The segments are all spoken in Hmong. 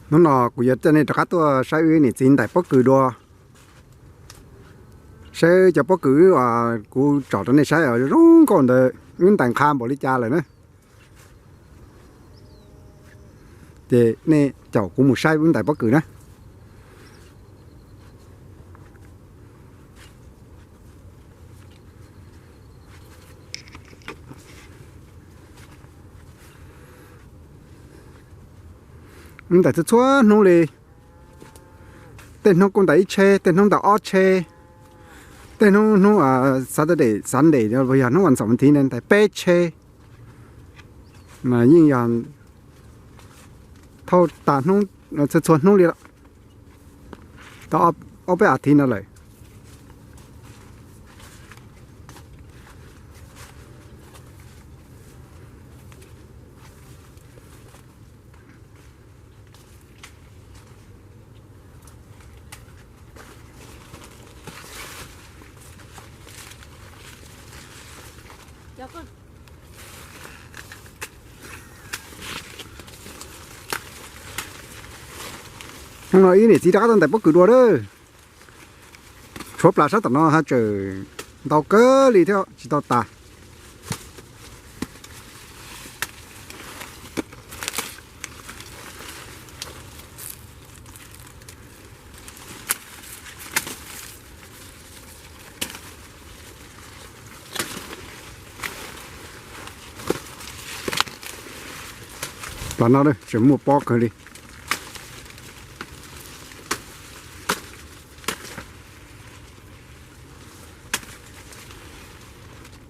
Hnub no kuv yuav coj nej rov qab tuaj saib wb niam txiv ntais pob kws dua. Saib cov pob kws uas kuv tsom rau nej saib zoo nkauj ntawd, wb ntais nqha npaum li cas lawm na. Ces nej caum kuv mus saib wb ntais pob kws na. Wb ntais txhua txhua hnub li, tej hnub kuj ntais ib tsheb, tej hnub ntais ob tsheb, tej hnub, hnub Saturday, Sunday, yog hnub vas xaum vas thiv ntais peb tsheb. Mas yeej yog thauj tas hnub, txhua txhua hnub li lawm, tau ob peb as thiv no lawm. Hnub no wb niam txiv rov qab tuaj ntais pob kws dua lawm. Tshuav plas sab tom no ha tseem ntau kawg li thiab tsis tau tas. Plas no tseem muaj pob kawg li.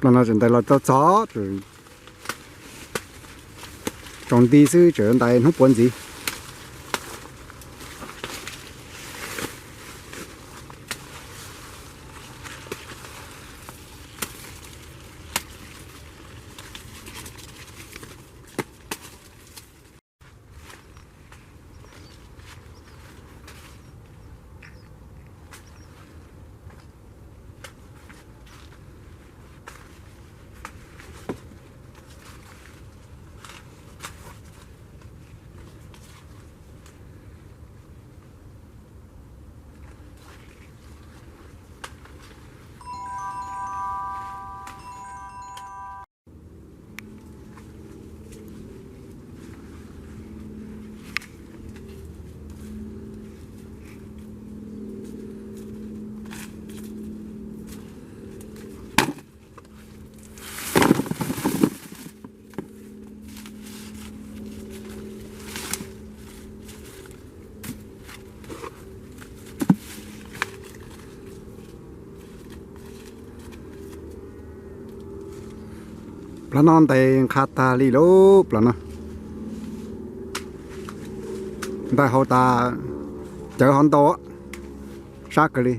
Plas no tseem ntais los txog txog, tsaus nti xwb tseem ntais hnub puav ntxiv. Plas no ntais nqha tag li lauj, plas no ntais hauv tas, cawv hov ntau, sab kawg li.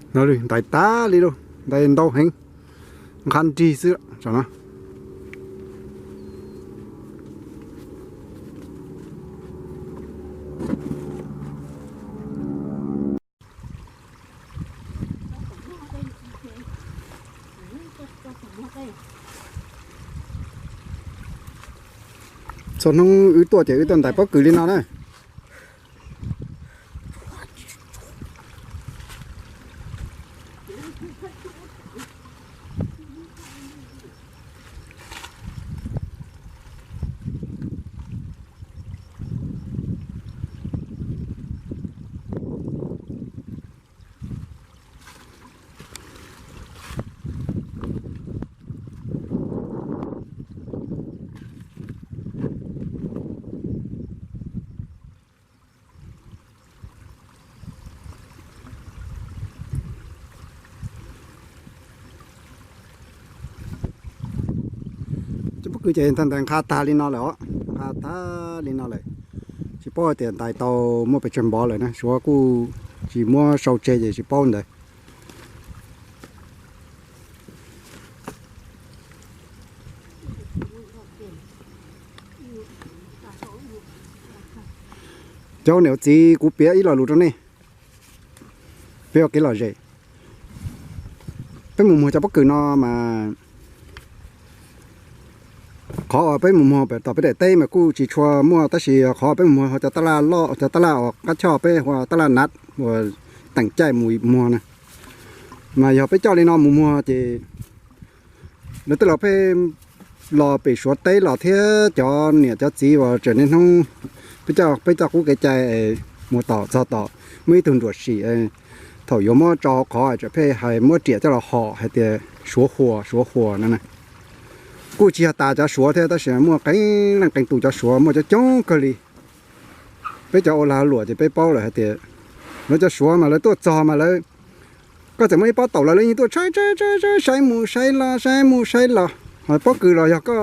No ntais tag li lauj, ntais ntau heev, nqha nrig xwb no. Txhua hnub wb tuaj ces wb tuaj ntais pob kws li no na. Cov pob kws ces tag ntais nqha tag li no lawm os, nqha tag li no lawm. Tsis paub hais tias ntais tau muaj pes tsawg npov lawm na, Suav kuj tsis muab sau tseg ces tsis paub ntawd. Cov niam txiv, kuv piav ib lo lus rau nej, peb ua kev lom zem. Peb mus muag cov pob kws no mas qhov uas peb mus muag tom peb daim teb mas kuj tsis tshua muaj, tab sis qhov peb mus muag cov taj laj loj, cov taj laj uas qab choj peb hu ua taj laj nav uas teem caij mus muag na, mas yog peb coj li no mus muag ces lawv tej laus pheej los pem Suav teb los thiab cov niam cov txiv uas tseem niaj hnub peb coj, peb coj qub kev cai mus tom txog tom muaj ib tug nruam sim, thaum yuav muab tso hauv qhov tseem pheej hais muab riam coj los hom hais tias Suav huas, Suav huas no na. Kuj tsis yog tas cov Suav thiab, tab sis muaj qee leej qee tus cov Suav muaj coob coob kawg li. Peb cov ua lag luam ces peb paub lawm hais tias lawv cov Suav mas lawv tuaj txog mas lawv, koj txawm muaj ib pob taum los lawv yeej tuaj saib saib saib saib, saib mus saib los, saib mus saib los. Ho pob kws los yog koj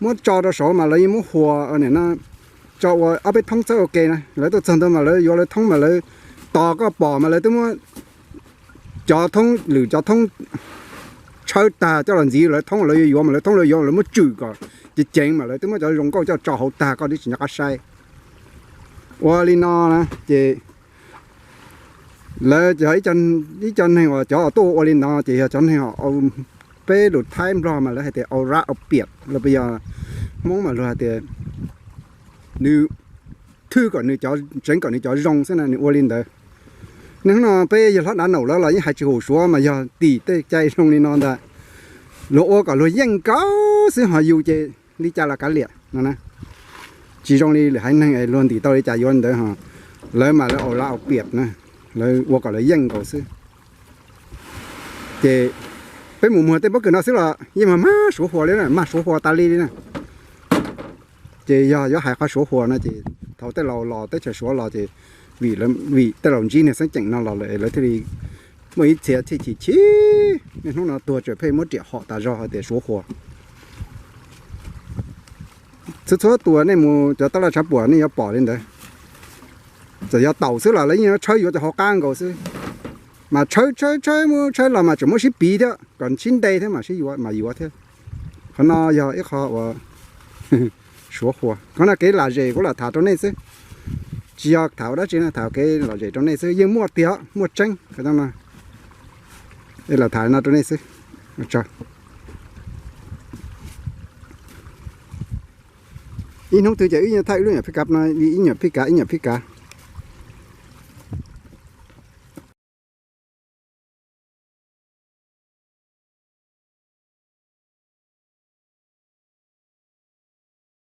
muab tso rau saud mas lawv yeej muab huas, nim no tso ua ob peb thoob txawb ua ke na. Lawv tuaj txog ntawd mas lawv yuav lawv thoob mas lawv tos koj pom mas lawv twb muab cov thoob lwm cov thoob tshawb tag coj los ntxiv lawv thoob, lawv yuav yuav mas lawv thoob lawv yuav mas lawv muab tswm kom ceev ceev mas lawv twb muab cov zoo nkauj coj tso hauv tag, koj twb tsis nco qab saib. Ua li no na ces lawv yog ib co neeg uas cov tuaj ua li no ces yog cov neeg, peb lus Thaib Nplog mas lawv hais tias au rab au piam los puas yog Hmoob mas luag hais tias nws thwj kom nws cov, tseev kom nws cov zoo xwb na, nws ua li ntawd. Niaj hnub no peb yawg hlob dav naum lawv los yeej hais tsis haum Suav mas yog tim tej cai zoo li no ntag. Luag ua kom luag yeej nkaus xwb ho yus ces li cas los kav liam no na. Tsis zoo li lwm haiv neeg luag ntim tau li cas yuav li ntawd ho. Lawv mas lawv au rab au piam na, lawv ua kom lawv yeej nkaus xwb. Ces peb mus muag tej pob kws no xwb los yeej mag mag Suav huas li na, mag Suav huas tas li li na. Ces yog yuav hais qhov Suav huas no ces thaum tej laus los teb chaws Suav los ces vim, vim tej laus ntsib niag xeeb ceem no los lawm lawv thiaj li muaj ib txhia thiaj chim chim, niaj hnub no tuag tseem pheej muab riam hom tas zog hais tias Suav huas. Txhua txhua tus nej mus cov taj laj tshav puam nej yuav pom li ntawd. Txawm yog taum xwb los lawv yeej yuav tshawb yuav cov hauv qab nkaus xwb. Mas tshawb tshawb tshawb mus tshawb los mas tseem muab sib piv thiab kom sib nte thiab mas sib yuav mas yuav thiab. Qhov no yog ib qho uas Suav huas. Qhov no kev lom zem kuv lam tham rau nej xwb, tsis yog tham ua dab tsi na, tham kev lom zem rau nej xwb, yeej muaj tiag, muaj tseeb. Lam tham no rau nej xwb. Ib hnub twg ces wb yuav thaij wb lub nyuam phij kav no, ib nyuam phij kav ib nyuam phij kav.